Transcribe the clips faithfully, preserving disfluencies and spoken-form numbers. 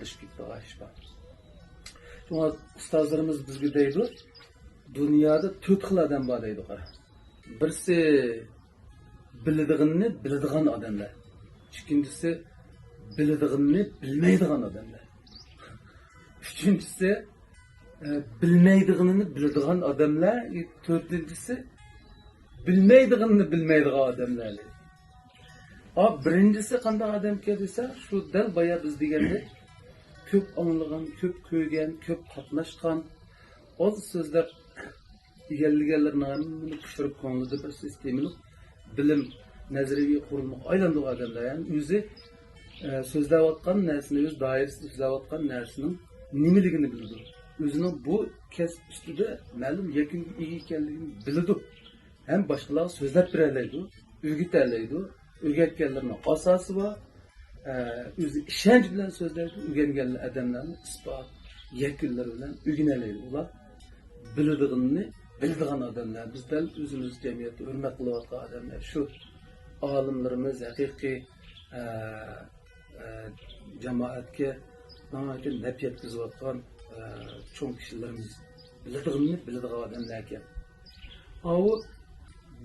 قىلىشىپ كېتىدىغان ئىش بار. شۇڭا ئۇستازلىرىمىز بىزگە دەيدۇ، دۇنيادا تۆت خىل ئادەم بار دەيدۇ، قارا. بىرسى بىلىدىغىنىنى بىلىدىغان ئادەملەر. ئىككىنچىسى بىلىدىغىنىنى بىلمەيدىغان ئادەملەر. ئۈچىنچىسى، ئە، بىلمەيدىغىنىنى بىلىدىغان ئادەملەر. تۆتىنچىسى بىلمەيدىغىنىنى بىلمەيدىغان ئادەملەر. ئا، بىرىنچىسى قانداق ئادەمكەن دېسە، شۇ دەل بايا بىز دېگەندەك كۆپ ئاڭلىغان، كۆپ كۆرگەن، كۆپ قاتناشقان، ئاز سۆزلەپ ئىگىلىگەنلىرىنىڭ ھەممىنى پىشۇرۇپ، كۆڭلىدە بىر سىستېمىلىق بىلىم، نەزەرىيە قۇرۇلمىغا ئايلاندۇرغان ئادەملەر. يەنى ئۆزى، ئە، سۆزلەۋاتقان نەرسىنى، ئۆز دائىرىسىدە سۆزلەۋاتقان نەرسىنىڭ نېمىلىكىنى بىلىدۇ. ئۆزىنىڭ بۇ كەسىپ ئۈستىدە مەلۇم يەكۈنگە ئىگە ئىكەنلىكىنى بىلىدۇ. ھەم باشقىلارغا سۆزلەپ بېرەلەيدۇ، ئۆگىتەلەيدۇ. ئۆگەتكەنلىرىنىڭ ئاساسى بار. ئە، ئۆزى ئىشەنچ بىلەن سۆزلەيدۇ، ئۆگەنگەن ئادەملەرنى ئىسپات، يەكۈنلىرى بىلەن ئۆگىنەلەيدۇ. ئۇلار بىلىدىغىنىنى بىلىدىغان ئادەملەر. بىز دەل ئۆزىمىز جەمئىيەتتە ھۆرمەت قىلىۋاتقان ئادەملەر شۇ ئالىملىرىمىز، ھەقىقىي، ئە، ئە، جامائەتكە ناھايىتى نەپ يەتكۈزۈۋاتقان، ئە، چوڭ كىشىلىرىمىز. بىلىدىغىنىنى بىلىدىغان ئادەملەركەن. ئاۋۇ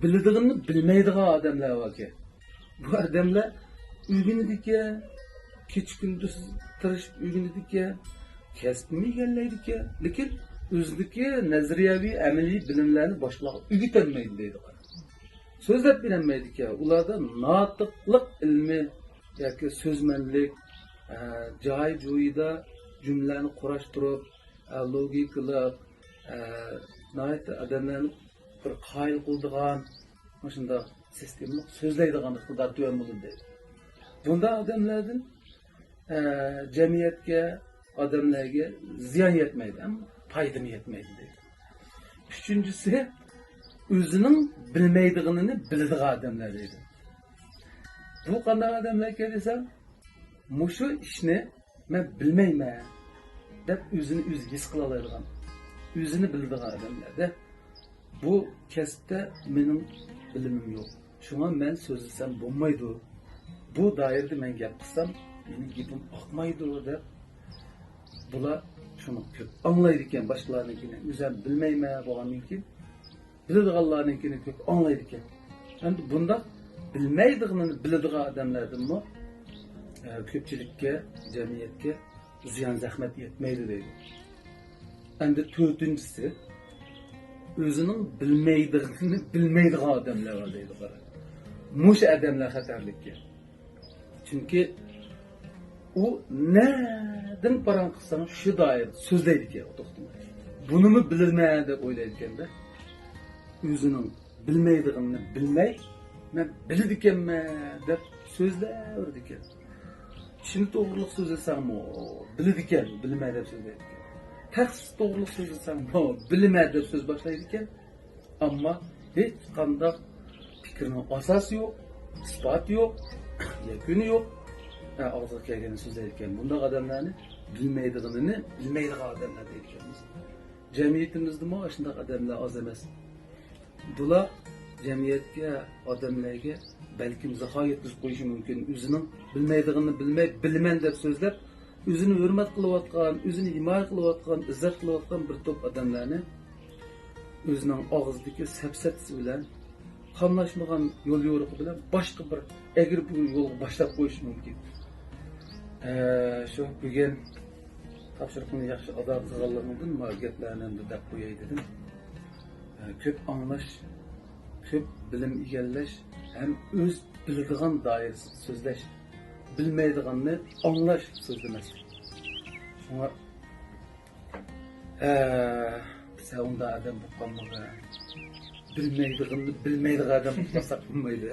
بىلىدىغىنىنى بىلمەيدىغان ئادەملەر باركەن. بۇ ئادەملەر ئۆگىنىدىكەن، كېچە-كۈندۈز تىرىشىپ ئۆگىنىدىكەن، كەسپىمۇ ئىگىلەيدىكەن، لېكىن ئۆزىدىكى نەزەرىيەۋى، ئەمەلىي بىلىملەرنى باشقىلارغا ئۆگىتەلمەيدۇ دەيدىغان. سۆزلەپ بېرەلمەيدىكەن. ئۇلاردا ناتىقلىق ئىلمى ياكى سۆزمەنلىك، ئە، جاي-جۇيىدا جۈملىلەرنى قۇراشتۇرۇپ، ئە، لوگىكىلىق، ئە، ناھايىتى ئادەملەرنى بىر قايىل قىلىدىغان، مۇشۇنداق سىستېمىلىق سۆزلەيدىغان ئىقتىدار تۆۋەن بولىدۇ دەيدۇ. بۇنداق ئادەملەردىن، ئە، جەمئىيەتكە، ئادەملەرگە زىيان يەتمەيدۇ، ئەمما پايدىمۇ يەتمەيدۇ دەيدۇ. ئۈچىنچىسى، ئۆزىنىڭ بىلمەيدىغىنىنى بىلىدىغان ئادەملەر دەيدۇ. بۇ قانداق ئادەملەركەن دېسەم، مۇشۇ ئىشنى مەن بىلمەيمەن دەپ ئۆزىنى ئۆزى ھېس قىلالايدىغان، ئۆزىنى بىلىدىغان ئادەملەردە، بۇ كەسىپتە مېنىڭ بىلىمىم يوق، شۇڭا مەن سۆزلىسەم بولمايدۇ، بۇ دائىرىدە مەن گەپ قىلسام مېنىڭ گېپىم ئاقمايدۇ دەپ، بۇلار شۇنى كۆپ ئاڭلايدىكەن باشقىلارنىڭكىنى. ئۆزۈم بىلمەيمەن بولغاندىن كېيىن بىلىدىغانلارنىڭكىنى كۆپ ئاڭلايدىكەن. ئەمدى بۇنداق بىلمەيدىغىنىنى بىلىدىغان ئادەملەردىنمۇ، ئە، كۆپچىلىككە، جەمئىيەتكە زىيان زەخمەت يەتمەيدۇ دەيدۇ. ئەمدى تۆتىنچىسى، ئۆزىنىڭ بىلمەيدىغىنىنى بىلمەيدىغان ئادەملەر بار دەيدۇ، قارا. مۇشۇ ئادەملەر خەتەرلىككەن. چۈنكى ئۇ نەدىن پاراڭ قىلساڭ شۇ دائىرىدە سۆزلەيدىكەن، ئۇ توختىماي. بۇنىمۇ بىلىمەن دەپ ئويلايدىكەن-دە. ئۆزىنىڭ بىلمەيدىغىنىنى بىلمەي، مەن بىلىدىكەنمەن دەپ سۆزلەۋېرىدىكەن. ئىشنى توغرىلىق سۆزلىسەڭمۇ بىلىدىكەن، بىلىمەن دەپ سۆزلەيدىكەن. تەخسىس توغرىلىق سۆزلىسەڭمۇ بىلىمەن دەپ سۆز باشلايدىكەن. ئەمما ھېچقانداق پىكىرنىڭ ئاساسى يوق، ئىسپاتى يوق، يەكۈنى يوق. ھە، ئاغزىغا كەلگەننى سۆزلەيدىكەن. بۇنداق ئادەملەرنى بىلمەيدىغىنىنى بىلمەيدىغان ئادەملەر دەيدىكەنمىز. جەمئىيىتىمىزدىمۇ ئاشۇنداق ئادەملەر ئاز ئەمەس. بۇلار جەمئىيەتكە، ئادەملەرگە بەلكىم زاخا يەتكۈزۈپ قويۇشى مۇمكىن. ئۆزىنىڭ بىلمەيدىغىنىنى بىلمەي، بىلىمەن دەپ سۆزلەپ، ئۆزىنى ھۆرمەت قىلىۋاتقان، ئۆزىنى ھىمايە قىلىۋاتقان، ئىززەت قىلىۋاتقان بىر توپ ئادەملەرنى ئۆزىنىڭ ئاغزىدىكى سەپسەتىسى بىلەن، قاملاشمىغان يول يورۇقى بىلەن باشقا بىر ئەگرى بۈگرى يولغا باشلاپ قويۇشى مۇمكىن. ئە، شۇ بۈگۈن تاپشۇرۇقنى ياخشى ئادا قىلغانلىقىڭدىن مانا گەپلەرنى ئەمدى دەپ قوياي دېدىم. ئە، كۆپ ئاڭلاش، كۆپ بىلىم ئىگىلەش ھەم ئۆز بىلىدىغان دائىرىسىدە سۆزلەش، بىلمەيدىغاننى ئاڭلاش، سۆزلىمەسلىك. شۇڭا، ئە، سەن ئۇنداق ئادەم بولۇپ قالمىغىن. بىلمەيدىغىنىنى بىلمەيدىغان ئادەم بولۇپ قالساق بولمايدۇ.